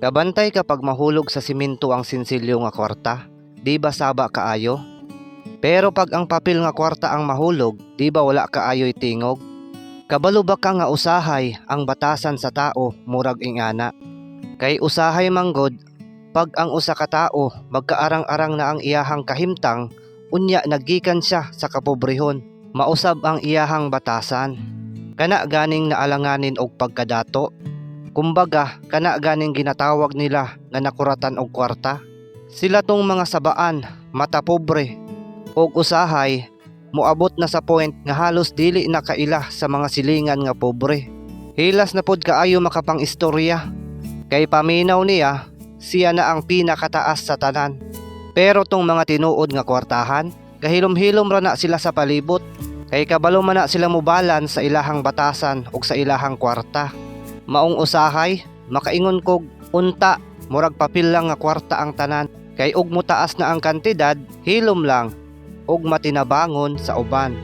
Kabantay kapag mahulog sa simento ang sinsilyo nga kwarta, di ba saba kaayo? Pero pag ang papel nga kwarta ang mahulog, di ba wala kaayo'y tingog? Kabalo ba ka nga usahay ang batasan sa tao murag ingana? Kay usahay manggod, pag ang usa ka tao magkaarang-arang na ang iyahang kahimtang, unya naggikan siya sa kapobrehon, mausab ang iyahang batasan. Kana ganing naalanganin og pagkadato. Kumbaga, kana ganing ginatawag nila nga nakuratan og kwarta. Sila tong mga sabaan, mata pobre, og usahay, moabot na sa point nga halos dili na kaila sa mga silingan nga pobre. Hilas na pod kaayo makapang-istorya. Kay paminaw niya, siya na ang pinakataas sa tanan. Pero tong mga tinuod nga kwartahan, gahilom-hilom ra na sila sa palibot. Kay kabalo man na sila mobalance sa ilahang batasan ug sa ilahang kwarta. Maong usahay, makaingon kog unta, murag papel lang nga kwarta ang tanan. Kay og motaas na ang kantidad, hilom lang ug matinabangon sa uban.